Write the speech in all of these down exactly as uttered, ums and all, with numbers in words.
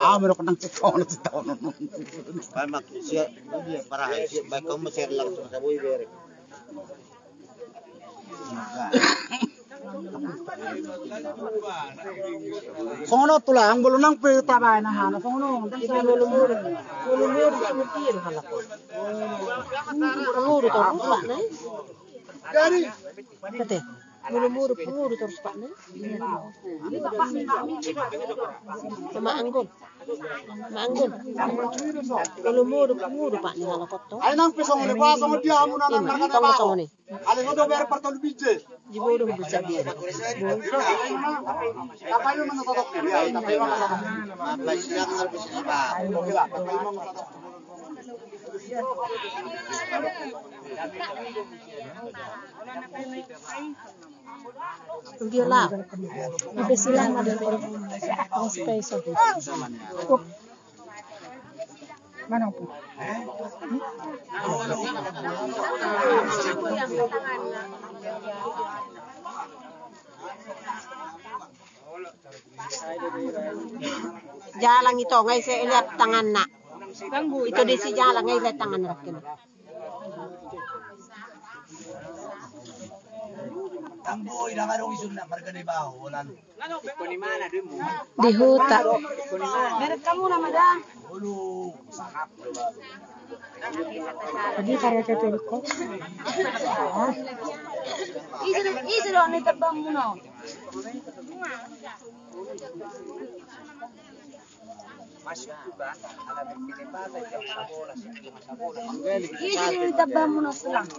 Ame rok nang cek kau na cek kau na. Pamak sia, dia parah sia, baik kamu share langsung sabui bere. Songon on tulang, molo nang pe tabaen aha na songon on. Jadi molo molo, molo molo, molo molo, halak. Molo molo, tulang, nah. Jadi. Kate, molo molo, molo, tulang, nah. Sama anggun. Mangun. Molo molo, molo, Pak, ni halak on. Ai nang pe songon i, Pak, songon dia hamu na nang marga na Baho. Songon i. Ale, songon i, biar partolu bije. Di bodo bisa dia. Tapai mana sosok dia, tapai mana sosok. Apa siang harus bisa, Pak. Oke lah, tapai mana sosok. Dia lah. Ada silang, ada orang special. Mana pun. Jalang ito, ngai se lihat tanganna. Ito disi jalang, ngai lihat tanganna. Di huta. Merek kamu nama dah? Ise do, ise do ni tabang muno. Ise do ni tabang muno sulang.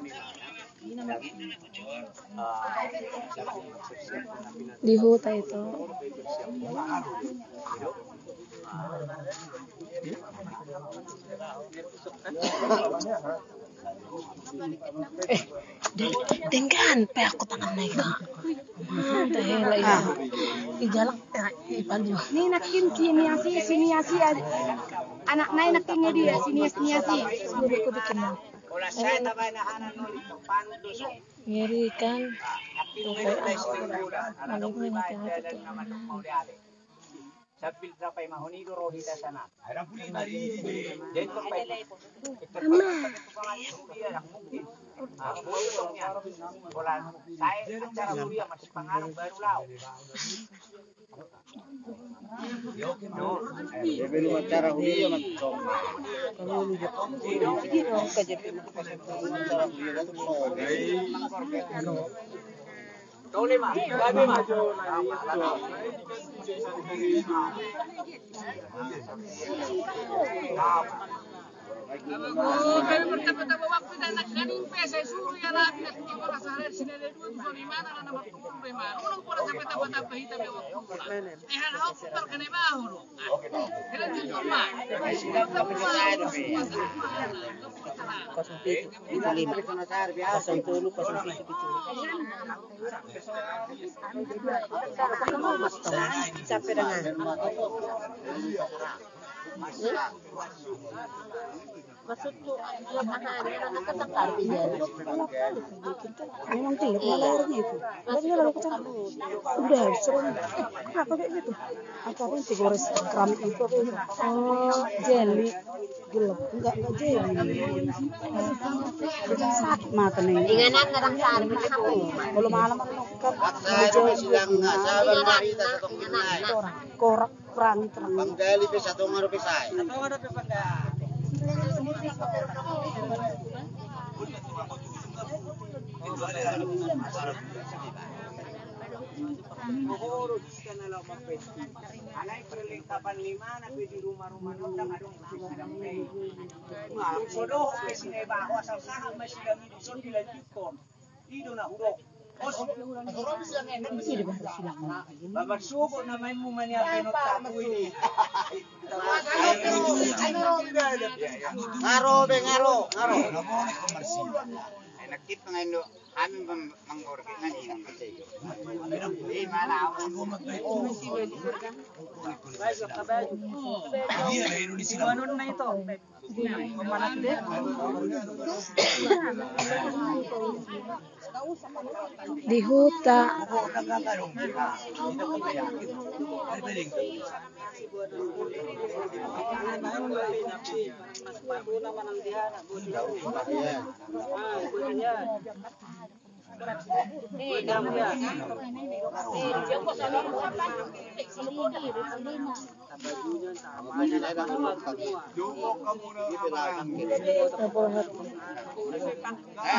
Di huta ito. Eh, de-, denggan pe aku tangan naik. Anta hela ini. Di jalan, eh, di Palu. Ni nangkin si Niasi, si Niasi, anak nai nangkin dia, si Nias, Niasi. Aku bikin. Ngeri kan? Sambil sapai mahoni do rohi dasana. Ama. Bola sae acara kuliah masih pangaruh baru lau. Oh, kami bertambah-tambah waktu dan nak kaning pesa suruh ya lah, tidak cuma masalah sini ada dua tujuh lima, anak-anak bertumbuh lima. Ulang pola sampai tambah-tambah hitam ya waktu. Eh, hal-hal terkena bahu. Kosong pitu, pitu lima. Kosong tolu, kosong pitu, pitu lima. Sampai dengan. Maksudku, anak-anak kan tak tahu dia. Memang gelap, iya. Malah orang itu. Maksudnya lalu kecil. Udah, serem. Apa kayak gitu? Apa pun digores keramik itu apa itu? Oh, jelly. Gelap, enggak, enggak jelly. Sakit mata nih. Inganan orang sehari makan. Kalau malam kan. Inganan, inganan. Korak. Perangi, perangi. Panggali pe satonga dope sae. Alai perlengkapan ni imana pe di rumah-rumah nondang adong. Sodoh pe sine baho asal sahat masih lagi di son dilanjutkan. Ido na hudok. Babar sugo na main mu mania penot taku ini. Ngaro be, ngaro, ngaro. Enak kita main do. Kami mem-, menggoreng nani nang kecil. Di mana? Iya, Indonesia. Di huta.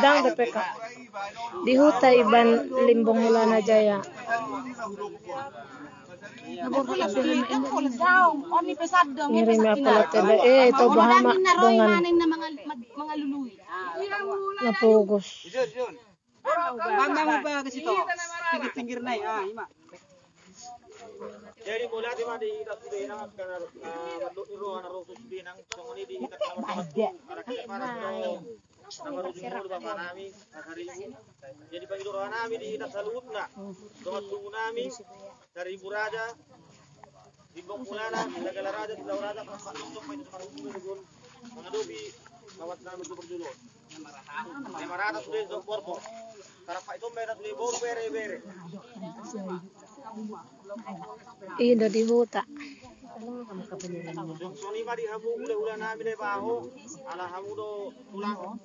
Dang depeka. Di huta Iban Limbong Hulana Jaya. Ngirim apa tebe, eh, to bahama dongan. Na pogos. Bang, bang, bang, ke situ. Pinggir-pinggir nai, ah, ima. Jadi, mauliate ma di hita sude nang, karena, eh, mandok ni roha na ro sude nang, songon i di hita na martonggo, karena hita paras na marujung ngolu bapa nami, Saribu. Jadi, pangido roha nami di hita saluhutna, dongan tubu nami, Saribu Raja, Limbong Hulana, Sagala Raja, Tulang Raja, Pak Nongkrong, Pak Nongkrong, Pak Nongkrong, mangadopi lawan nami tu parjolo. Lima ratus sude tu Borbo. Tarapa itu merah sude Borbo, bere, bere. Ida di huta. Songon i ma di hamu hulahula nami Naibaho, ala hamu do tulang.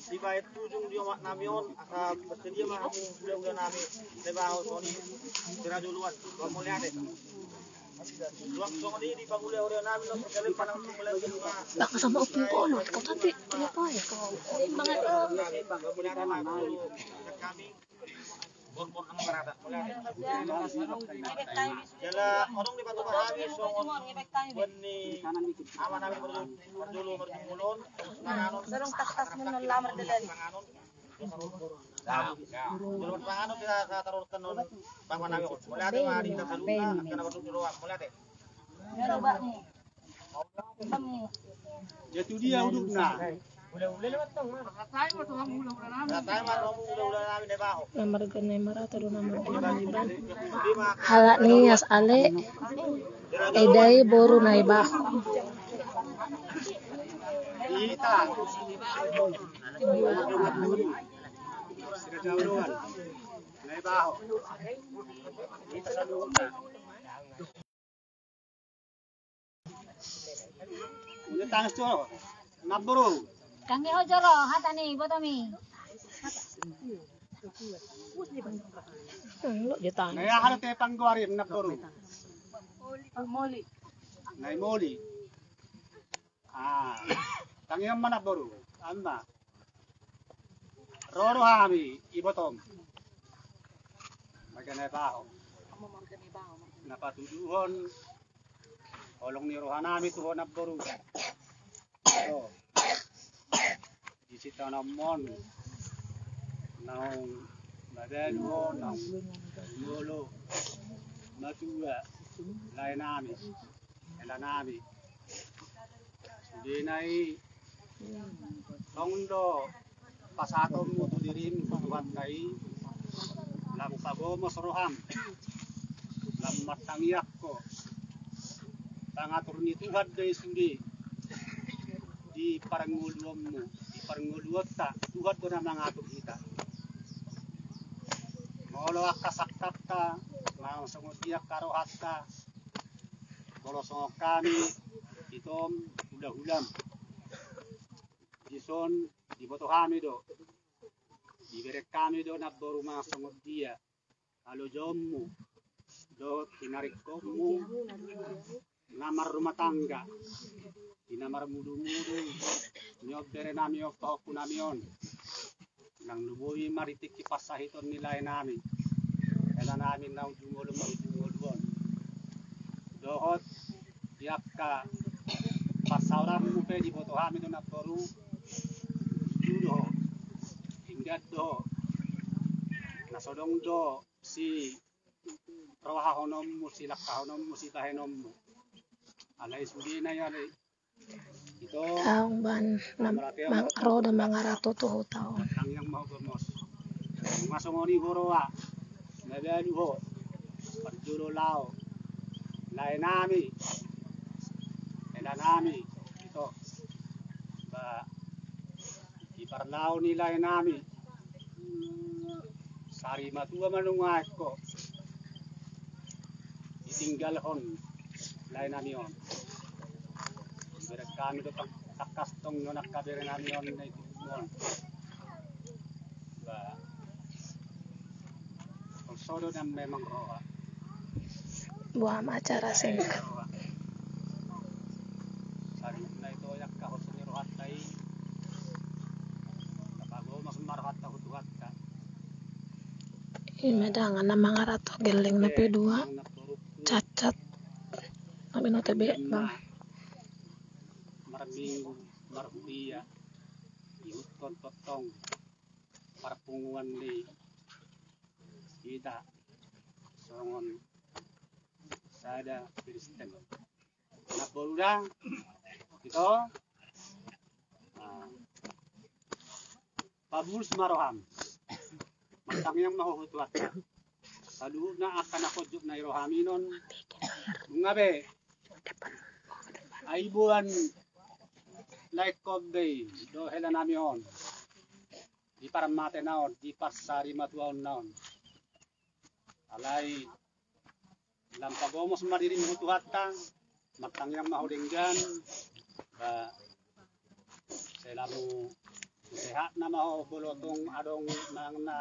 Dibaen tujung di omak nami on, asa bersedia ma hamu hulahula nami Naibaho songon i. Sira joloan, mauliate. Baka sama opung kau lo, kau tapi kenapa ya kau? Jala odong di patu bahami songon buan ni ama nami parjolo marjumulon. Dorong tas-tas mun non lamar dalan. Jolo panganon kita sa taror tenon. Bapa nami on. Mauliate ma di hita saluhutna, angka na mardoa, mauliate. Ya tu dia udukna. Ratai ma rohamu hulahula nami Naibaho. Na marga Naimarata do nama. Halak Nias ale. Eda i boru Naibaho. Hita. Sira jauh doan. Naibaho. Hita saluhutna. Uli tangan tu namboru. Tangihon jolo hata ni ibotomi. Nai aha do te panggoari namboru? Moli. Nai Moli. Ah, tangihon ma namboru. Ama. Ro do hami ibotom. Marga Naibaho. Na patuduhon holong ni roha nami tu ho namboru. Oh. Di sitaonon on naung mabalu ho, naung jumolo, matua, lae nami, hela nami. Sudena i tong do pasahatonmu tu dirim tu Tuhanta i, lam pagomos roham, lam martangiang ho. Pangatur ni Tuhan do i sude di parngoluonmu, di parngoluonta, Tuhan do na mangatur hita. Molo angka sangkapta, manang songon dia angka rohanta, molo songon hami, itom hulahulam. Dison diboto hami do, dibereng hami do namboru manang songon dia halojaonmu dohot hinaringkotmu na marrumah tangga, di na marmudumudu ni on bere nami on, pahompu nami on. Nang na boi ma di tingki pansahiton ni lae nami, hela nami naung jumolo marujung ngolu on. Dohot di angka pansaoranmu pe diboto hami do namboru, tutu do ho, denggan do ho, na so adong do sirohahononmu, silangkahononmu, sibahenonmu. Alai sudena i ale. Ito. Aung ban ro do mangaratu tu huta on. Tangiang ma ho gomos. Nunga songon i huroha, mabalu ho, parjolo laho, lae nami, hela nami, ito. Ba, di parlaho ni lae nami, sari matua ma nunga aek ho ditinggalhon lae nami on. Bereng Hami do tang-, tangkas tong nion angka bere nami on na i tubuan. Ba, olo do na memang roha. Buam acara singkat. Sarinna ito angka hoso ni rohanta i. Tapagomos ma rohanta tu Tuhanta. Ima dang na mangarato geleng na pe dua. Cacat. Tapi no tebe bang. Marminggu marhuria. Ihutkon tongtong parpunguan ni hita songon sada Kristen. Namboru da, ito, ah, pabulus ma roham. Martangiang ma ho tu Tuhanta. Saluhutna angka na ponjot na i roham inon. Nunga be. Ai boan lae kombei do hela nami on. Di parmatena on, di parsari matuaonna on. Alai lam pagomos ma dirim tu Tuhanta, martangiang ma ho denggan, ba, sai lamu sehat nama ho, molo tung adong nang na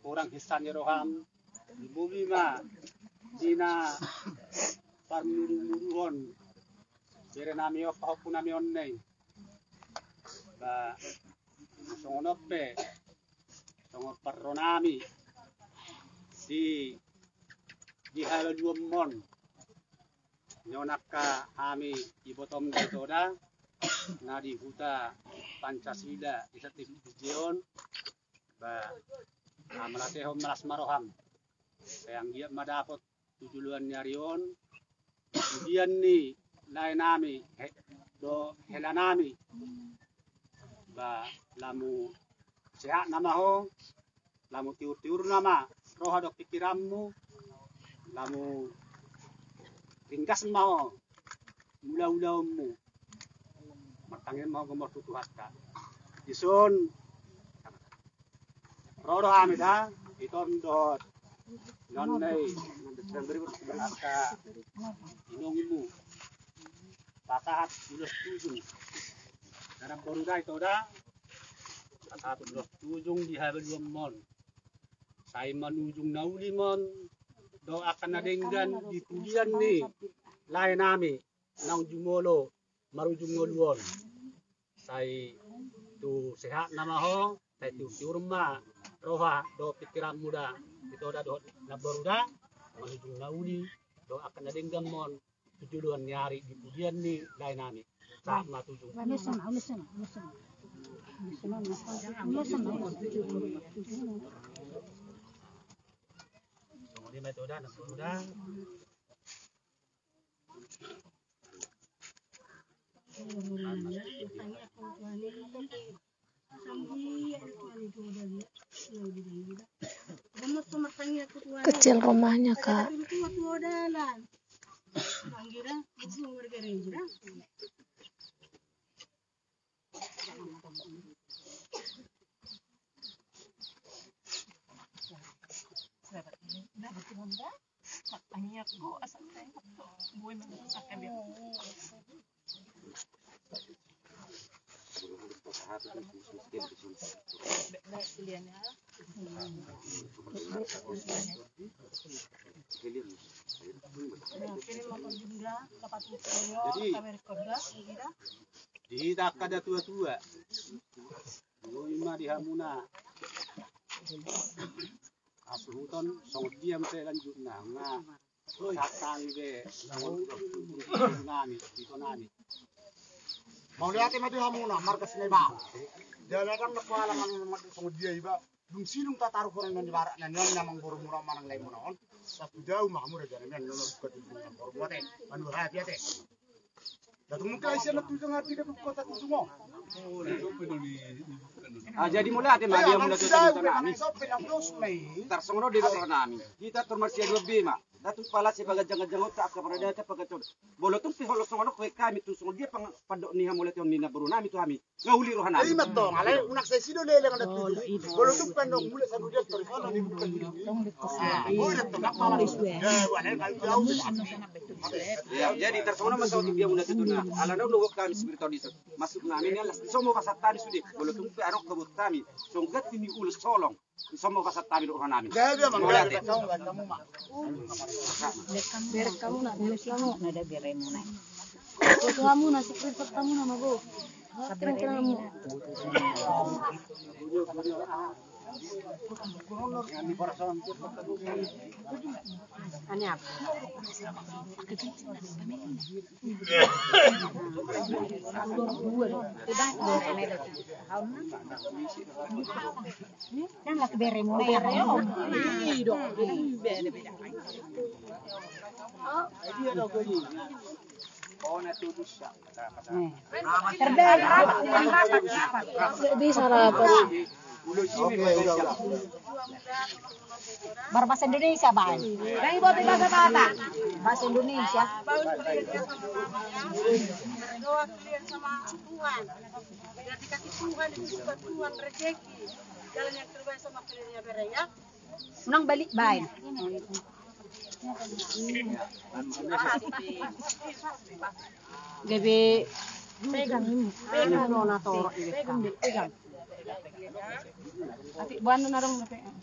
hurang hinsai ni roham, lumobi ma di na parmudu-muduhon bere nami on, pahompu nami on na i. Ba, songon on pe, songon parro nami di, di halaluanmon. Nion angka hami ibotom di Toda na di huta Pancasila di Satipi Pijeon. Ba, ah, malatehon ma las ma roham. Sai anggiat ma dapot tu joloan ni ari on, pudian ni lae nami, he, do hela nami. Ba, lamu sehat nama ho, lamu tiur-tiur nama roha dohot pikiranmu, lamu ringgas ma ho mula-ulaonmu. Martangiang ma ho gomos tu Tuhanta. Dison ro do hami da, ito dohot nion na i, angka inongmu. Pasahat ulos tujung. Namboru da, ito da, pasahat ulos tujung di halaluanmon. Sai manujung na uli ma on do angka na denggan di pudian ni lae nami naung jumolo marujung ngolu on. Sai tu sehat nama ho, sai tiur-tiur ma roha dohot pikiranmu da, ito da dohot namboru da, manujung na uli do angka na denggan ma on tu joloan ni ari di pudian ni lae nami. Sahat ma tujung. Ulos ma, ulos ma, ulos ma. Ulos ma, ulos ma. Songon i ma, ito da, namboru da. Kecil rumahnya, Kak. Jadi, di hita angka na tua-tua, boi ma di hamuna hasuhuton songon dia muse lanjutna. Nga satang be songon nami, ito nami. Mauliate ma di hamuna marga Silaban. Jala dang na pola manang songon dia iba. Dung sidung tataruhon na di barat na nion na amangborumuna manang laemuna on. Satu jauh ma hamu raja na nion na buka tu amangborumuna te. Manu hapi ate. Datu mungkin aisian na tujung hati dapot kota tujung o. Ah, jadi mauliate ma dia mula tu nami. Tarsongon on do roha nami. Hita tor marsiaduon be ma. Ndang tung pala sipaganjang-ganjanghonta angka paradaton, pangkataion. Molo tung pe holan songon on, hami tu songon dia pang-, pandok ni hamauliateon ni namboru nami tu hami. Nga uli roha nami. Ima tong, alai unang sai sido leleng adat tu. Molo tung pe nang mulak sanu dia tor, soalna ni bukan. Ah, oh, dia tong, apa lagi? Ya, wah, dia kali jauh. Ya, jadi tarsongon on ma saotik dia muna tu tuna. Alana unduk hami spiritual di so. Masuk nami ni alas, so mau pasat tani sude. Molo tung pe adong kabuat hami. Songgat ini ulos solong. Somo pasahat hami dohot roha nami. Jadi, Amang, mauliate. Berek hamu na, berek hamu na. Foto hamu na, screenshot hamu na, mago. Keren-keren hamu. Ani apa? Kan lagi bere mulai. Terbalik. Bisa rapat. Berbahasa Indonesia, Bang. Bang, ibu tuh bahasa Batak. Bahasa Indonesia. Berdoa kalian sama Tuhan. Biar dikasih Tuhan, dibuka Tuhan rezeki. Jalan yang terbaik sama kalian ya, Bere, ya. Unang balik baen. Gabe pegang ini. Pegang. Anu, na torok ini. Pegang, pegang. Ati buan na dong na pegang.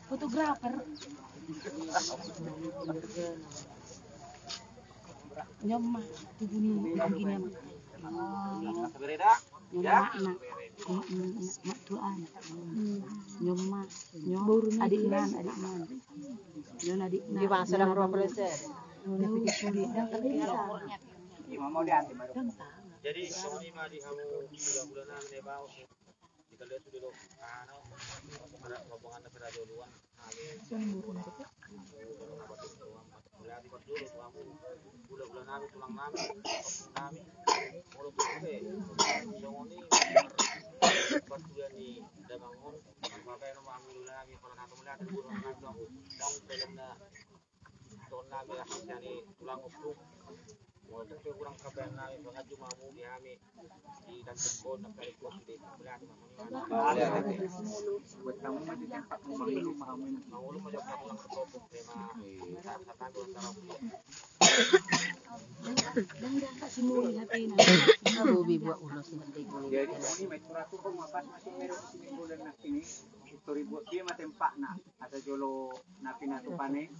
Fotografer. Nyoma, tubuh ni, tubuh gini. Nyoma, anak. Mak tuan. Nyoma, nyoma. Adik nan, adik nan. Nyoma, adik nan. Di masa sedang roh proses. Nyoma, adik nan. Jadi, songon i ma di hamu, bulan-bulanan, ne, bau. Di kalian sudah lo, anu, rombongan dari Raja Uluan, anu, mula di Raja Uluan, tuamu, gula-gula nami, tulang nami, nami, molo tutu be, songon i, pas tuan ni damang on, maka yang nama gula nami, kalau kata mula, ada gula nami, tuamu, dong, film na, Tong nami asli dari tulang ompung. Molo tung pe hurang kabaen nami, panganju ma hamu di hami. Di dan tepon, nang kali kos di berarti ma hamu ni mana. Buat kamu mah di tempat rumah lu, ma hamu ini. Mau lu mau jawab kamu nang ketopok, tema. Saat-saat kami antara pulau. Bobi buat ulos nanti boleh. Jadi, ini mai turatur kau mau pas masuk merek sini bulan nak ini. Tori buat dia mah tempat nak. Ada jolo napi na tu pane.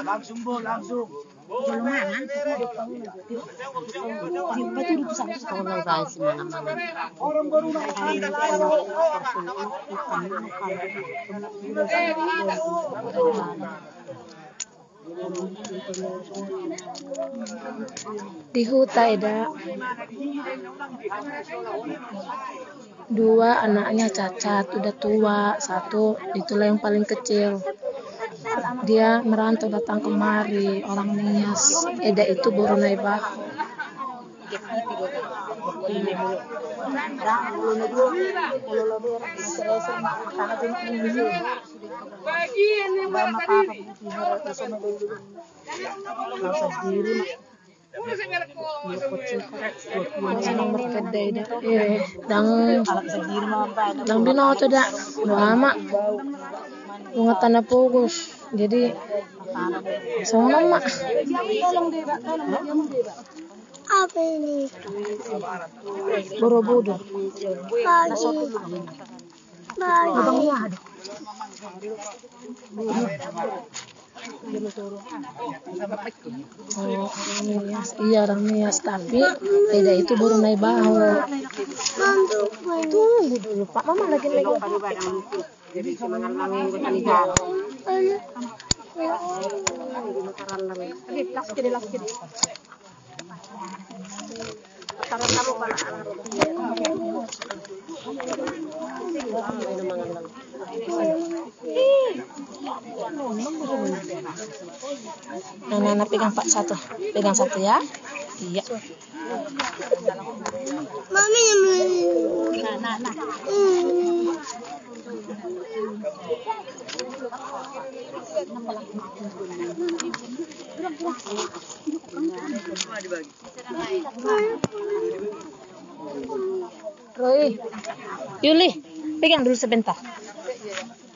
Langsung, Bo, langsung. Di huta eda. Dua anaknya cacat, udah tua, satu itulah yang paling kecil. Dia merantau datang kemari, orang Nias. Eda itu boru Naibaho. Ndang, ndang binoto da. Dua ma. Bunga tanah pogos. Jadi songon ma. Apa ini? Borobudur. Pagi. Pagi. Oh, orang Nias. Iya, orang Nias, tapi eda itu boru Naibaho. Tunggu dulu, Pak. Mama lagi, lagi. Nah, nah, nah, pegang, Pak, satu. Pegang satu, ya. Iya. Mami, mami. Nah, nah, nah. Roy, Yuli, pegang dulu sebentar.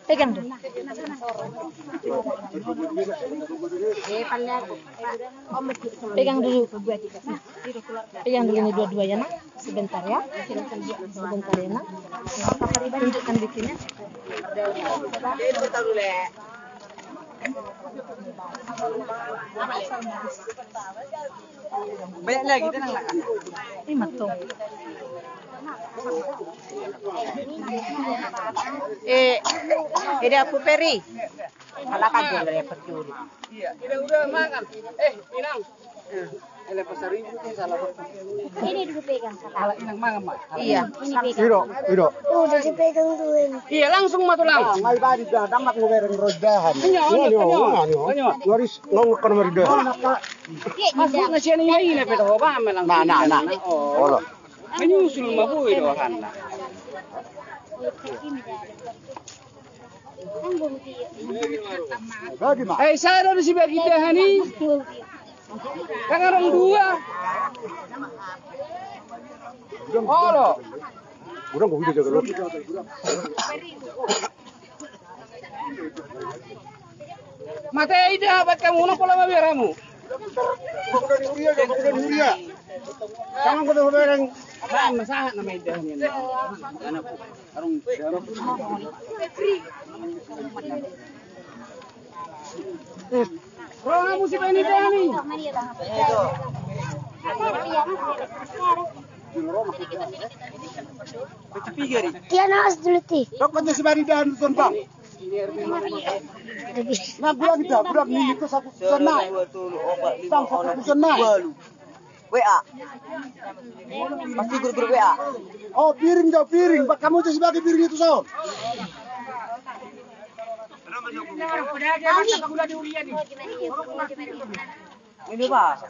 Pegang dulu. Pegang dulu. Pegang dulu ini dua-dua ya, Nak. Sebentar ya. Sebentar ya, Nak. Tunjukkan bikinnya. Banyak lagi, tenang lah. Ini matong. Eh, ini aku Peri. Salah kan dia dari percuri. Iya, udah, udah makan. Eh, Inang. Eh, lepas seribu tuh salah. Ini dulu pegang. Salah Inang mangan, Mak. Iya. Ini pegang. Ido, ido. Udah dipegang dulu ini. Iya, langsung mah tulang. Ngai bari dah, damat ngebereng rodahan. Ini, ini, ini, ini. Waris ngongok kan mari dah. Masuk nasi ini, ini, ini, pedo, paham, Inang? Nah, nah, nah. Oh. Olo. Menyusul mabui dohana. Hei, sada do sibagi dahan i. Kan adong dua. Olo. Udah, gua udah jaga lu. Mate ida, baen hamu, nang pola mabiar hamu. Udah di huria, udah di huria. Jangan kau bereng. Apa masalah nama ida ini? Ro hamu si Beni Beni. Dia nas dulu ti. Rokok tu si Beni Beni tu, Bang. Nah, gurang ida, gurang ni itu satu sana. Sang satu sana. W A. Pasti grup-grup W A. Oh, piring jauh piring. Pak, hamu jadi sebagai piring itu, son. Ini, Pak.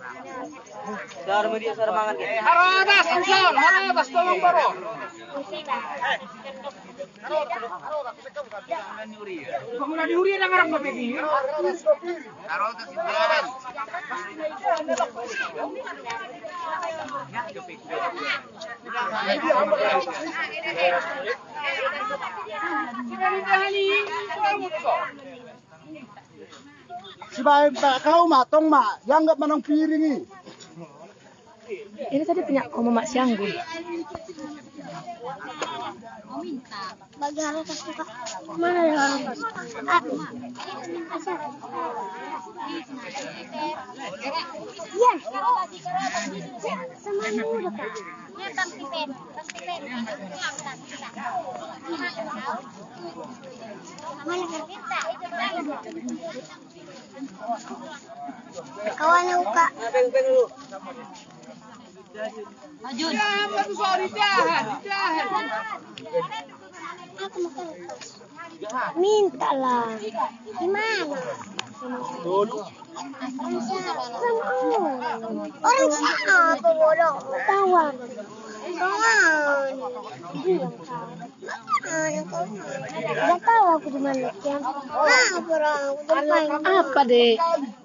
Cara media, cara mangan. Haro atas, Anson. Haro atas, tolong, Baro. Pemula di huria nang arang mabegi. Sibaen, Pak, kau ma tong ma, ianggap manang piring i. Ini tadi punya kamu, Mak, si Anggun. Bagi haro tas, Kak. Mana ada haro tas? Ah. Iya. Sama ini udah, Kak. Ini tas tipen, tas tipen. Mana, Kak? Kawan aku, Kak. Minta lah. Di mana? Orang siapa bodoh? Kawan. Kawan. Nggak tahu aku di mana, Kian. Apa, Dek?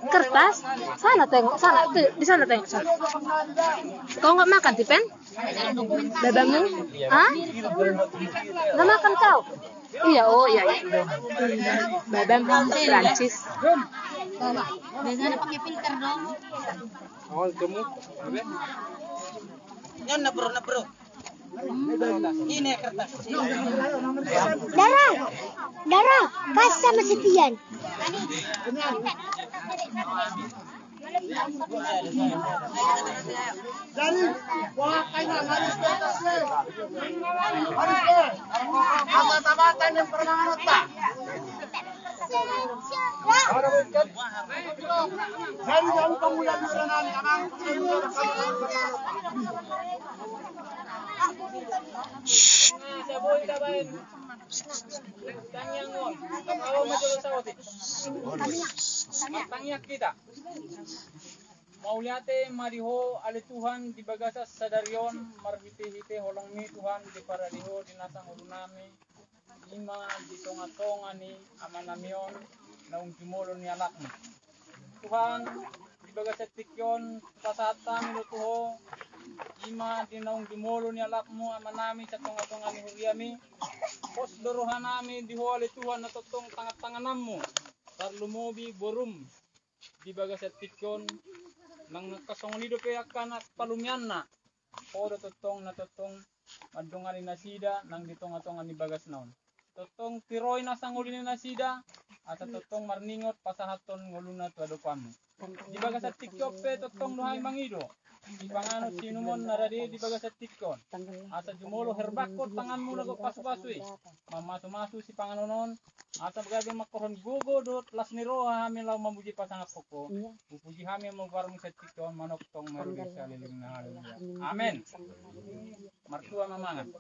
Kertas? Sana tengok, sana. Tuh, di sana tengok, sana. Kau nggak makan, Tipen? Babamu? Hah? Nggak makan kau? Iya, oh, iya, iya. Babam Prancis. Biasanya pakai filter dong. Awas kamu. Yan na, bro, na, bro. Ini kertas. Dara, Dara, kasih sama si Tian. Jadi, wah, kayaknya harus kertas, ya. Harus, ya. Mata-mata yang pernah ngerti. Martangiang hita. Mauliate ma di Ho ale Tuhan di bagasan sadari on, marhitehite holongMi Tuhan, diparade Ho di nasa ngolunami, i ma di tongatonga ni amanami on naung jumolo ni alakMu. Tuhan, di bagasan tingki on pasahat hami do tu Ho, i ma di naung jumolo ni alakMu amanami sian tongatonga ni huriaMi. Pos do rohanami di Ho ale Tuhan na tongtong tangantangananMu, tarlumobi boruM di bagasan tingki on, nang angka songon i dope angka na palumeanna, Ho do tongtong na tongtong mandongani nasida nang di tongatonga ni bagasna on. Tongtong tiroi nasa ngolu ni nasida, asa tongtong marningot pasahathon ngoluna tu adopanMu. Di bagasan tingki on pe tongtong do hami mangido sipanganon siinumon na rade di bagasan tingki on, asa jumolo herbakkon tanganMu na gok pasupasu i, mamasumasu sipanganon on, asa gabe manghorhon gogo dohot las ni roha hami laho mamuji pasangaphon Ho. Hupuji hami ma goarMu sian tingki on manongtong marudi saleleng na. Haleluya. Amen. Martua ma mangan.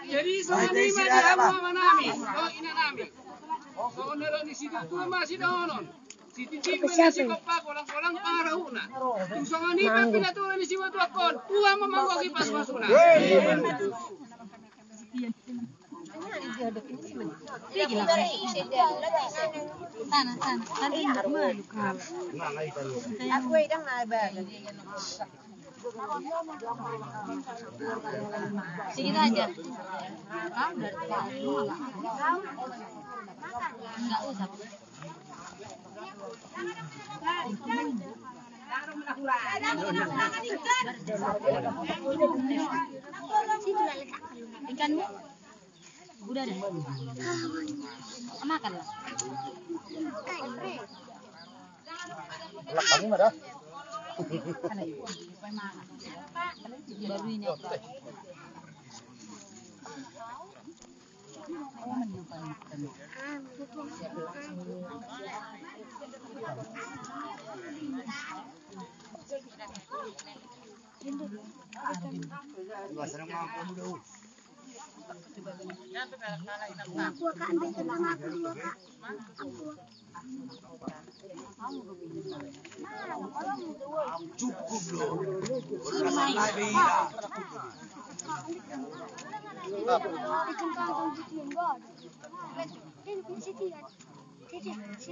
Jadi songon i ma di hamu amanami dohot inanami, songon na ro ni situatua ma sidohonon. Sititi ma na sikopa, golanggolang pangarahutna. Tung songon i pe pinatupa ni simatua on, Tuhan ma manggohi pasupasuna. Sana, sana. Tadi malu kau. Sedikit aja. Enggak usah. Ikanmu? Udah deh. Makan lah. Lak kamu ada? Baru ini.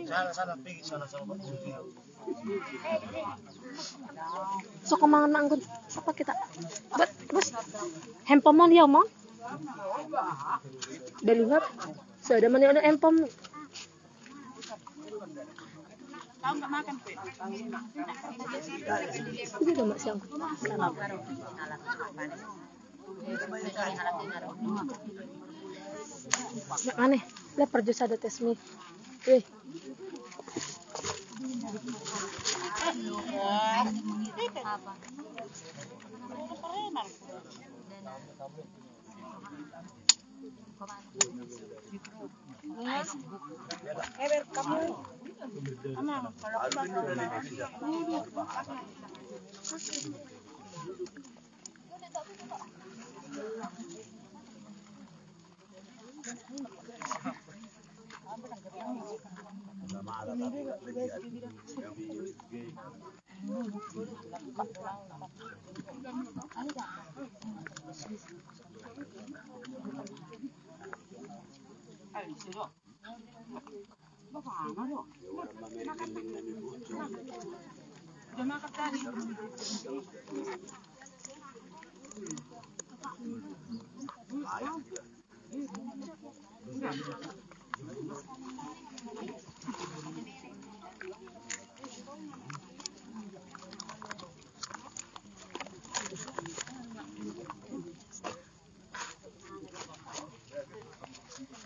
Sana, sana, pergi sana, sama Pak Guru. Soko mangan ma anggun. Sapa kita? Buat, bos. Handphone mon, ya, mon? Udah lihat. Sudah mana ada handphone? Ini udah mak siang. Aneh. Lah perju sada tes mi. Weh.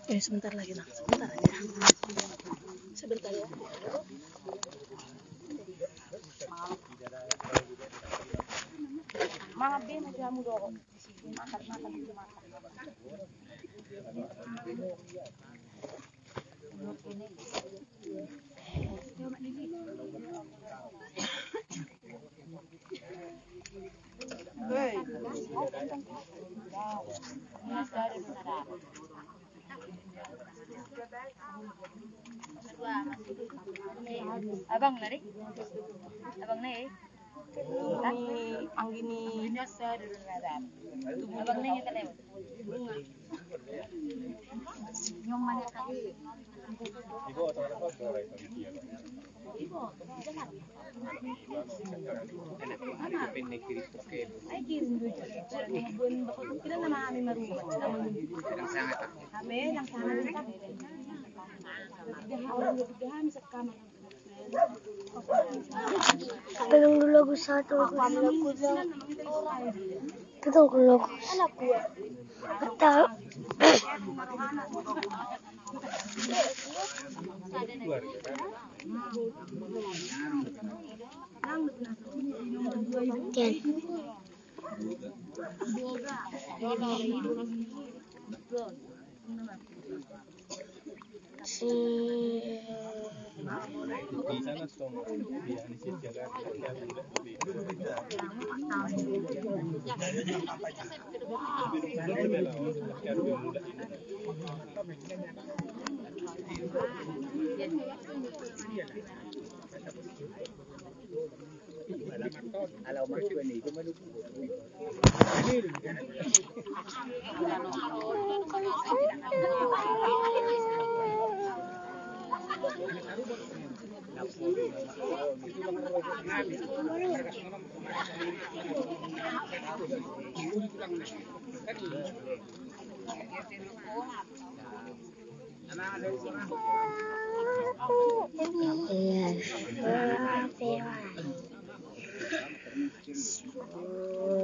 Eh, sebentar lagi, Nang. Sebentar aja. Sebentar, ya. Mangan be ma hamu dohot. Makan, makan, makan. Abang na, Ri? Abang na, eh? Ni anggi ni. Abang na, eh? Tolong dulu lagu satu, lagu satu. Tolong dulu lagu. Kata. Yan. Si.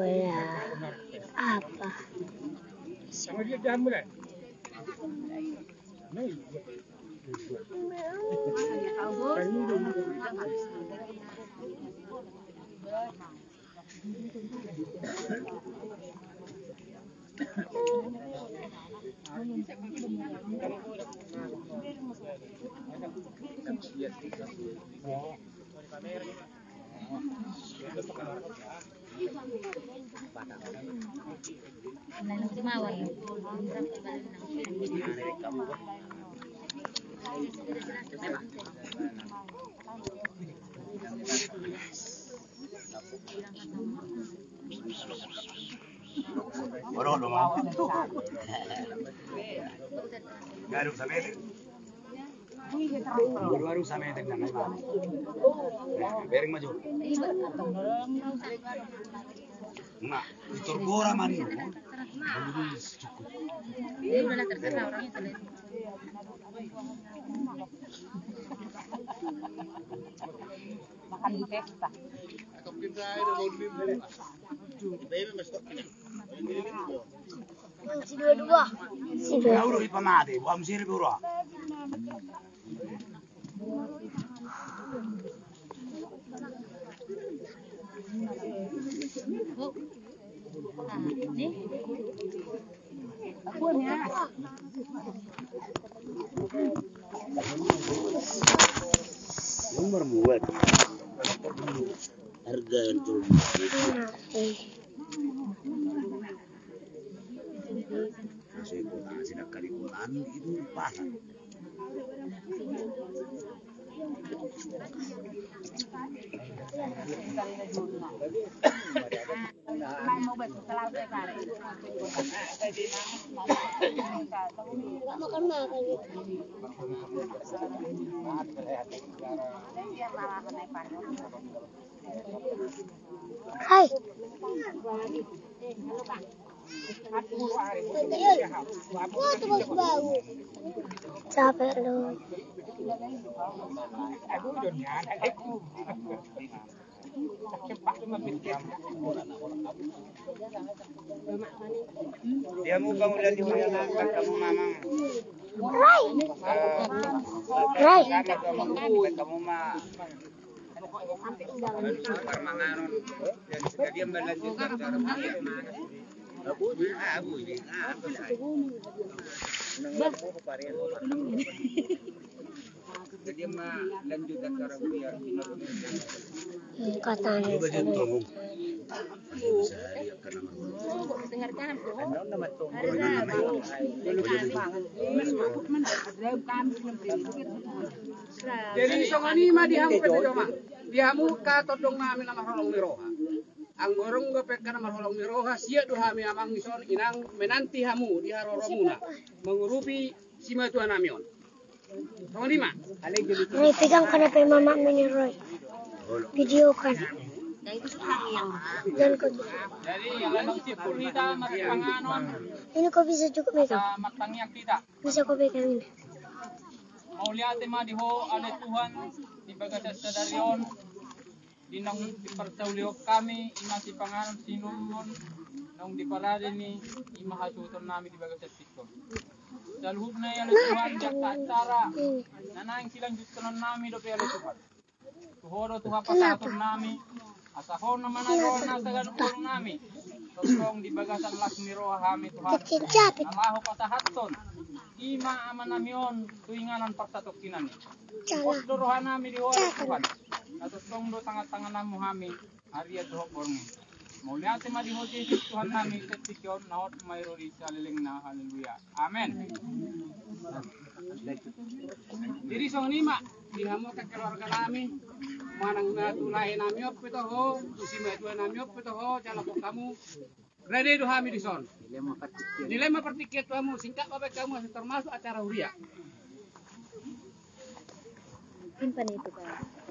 Iya, apa? Baru, baru sampai tengah malam. Bereng maju. Nah, itu gora mani. Cukup. Makan di pesta. Si dua-dua. Si dua. Lauro i pamate, buam siri bura. Nomor muat. Harga yang terlalu. Saya kota, saya nak kali kota itu pasar. Hai. Capek lu. Dia mau bangun lagi, kamu mama. Rai. Rai. Kamu mama. Katanya. Jadi songon i ma di hamu pe jomma, di hamu angka tondong nami na marholong ni roha. Anggo adong dope angka na marholong ni roha, siap do hami amang dison inang menanti hamu di haroromuna, mangurupi simatua nami on. Songon i ma. Roy, pegang kan H P mama mini Roy. Video kan. Dan kau. Jadi yang anak sipul hita marpanganon. Ini kau bisa cukup megang. Martangiang hita. Bisa kau pegang ini. Mauliate ma di Ho ale Tuhan di bagasan sadari on. Di naung diparsaulihon hami, i ma sipanganon siinumon, naung diparadei i, i ma hasuhuton nami di bagasan tingki on. Saluhutna i ale Tuhan, di angka acara na naeng silanjuthonon nami dope ale Tuhan. Tu Ho do Tuhan pasahaton nami, asa Ho na manangihon nasa ganup ngolu nami. Tongtong di bagasan las ni roha hami Tuhan, na laho pasahathon i ma ama nami on tu inganan parsatongkinan i. Pos do roha nami di Ho ale Tuhan, na tongtong do tangan-tangananmu hami, arian dohot borngin. Mauliate ma di Ho Jesus Tuhan nami, sian tingki on na hot ma i ro di salelengna. Haleluya. Amen. Jadi songon i ma di hamu angka keluarga nami, manang na tu lae nami on pe toho, tu simatua nami on pe toho, jala hamu rade do hami dison. Dilema partingkian tu hamu, singkat ma baen hamu, termasuk acara huria. Simpan itu, Pak.